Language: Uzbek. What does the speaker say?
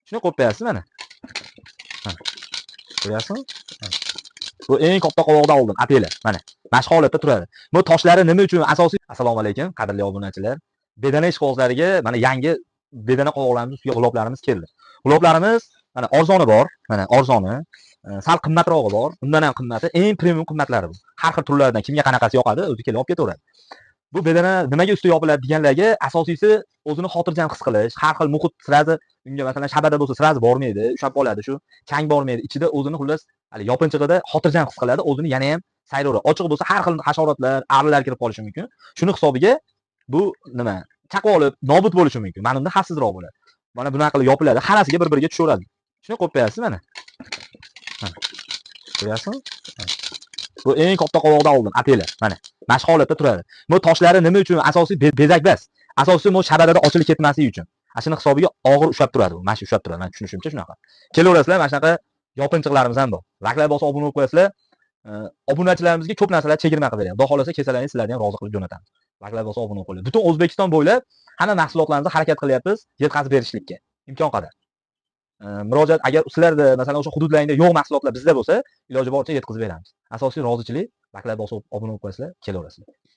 Shuni qo'yib qo'yasiz mana. Mana. Ko'ryapsizmi? Bu eng katta qovoqdan oldim, apela. Mana. Mana shu holatda turadi. Bu toshlari nima uchun asosiy? Assalomu alaykum, qadrli obunachilar. Bedana ishqibozlariga mana yangi bedana qovoqlarimiz ustiga g'iloflarimiz keldi. G'iloflarimiz mana arzoni bor, mana arzoni, sal qimmatrog'i bor, undan ham qimmati, eng premium qimmatlari bu. Har xil turlaridan kimga qanaqasi yoqadi, o'zi kelib olib ketaveradi. Bu bedana nimaga usti yopiladi deganlarga asosiysi o'zini xotirjam his qilish, har xil muhit сразу unga, masalan, shabada bo'lsa, сразу bormaydi, ushlab qoladi, shu chang bormaydi, ichida o'zini xullas hali yopinchig'ida xotirjam his qiladi, o'zini yana ham sayraveradi. Ochiq bo'lsa, har xil hasharotlar, arilar kirib qolishi mumkin. Shuni hisobiga bu nima, chaqib olib nobud bo'lishi mumkin. Mana unda xavfsizroq bo'ladi. Mana bunaqa qilib yopiladi, hammasiga bir-biriga tushaveradi. Shuni qo'yib qo'yasiz mana. Mana. Ko'ryapsizmi? Bu eng katta qovoqdan oldim, apela. Mana. Mana shu holatda turadi. Bu toshlari nima uchun asosiy bezak emas. Asosiysi bu shabadada ochilib ketmasligi uchun. Ana shuni hisobiga og'ir ushlab turadi bu. Mana shu ushlab turadi. Men tushunishimcha shunaqa. Kelaverasizlar, mana shunaqa yopinchiqlarimiz ham bor. Layklar bosib obuna bo'lib qo'yasizlar. Obunachilarimizga ko'p narsalar chegirma qilib beradi. Xudo xolasa, kelsalaringiz, sizlarni ham rozi qilib jo'natamiz. Layklar bosib obuna bo'lib qo'yinglar. Butun O'zbekiston bo'ylab hamma mahsulotlarimizni harakat qilyapmiz yetkazib berishlikka. Imkon qadar. Murojaat agar sizlarda, masalan, o'sha hududlaringda yo'q mahsulotlar bizda bo'lsa, iloji boricha yetkazib beramiz. Asosiy rozichilik, layklar bosib obuna bo'lib qo'yasizlar, kelaverasizlar.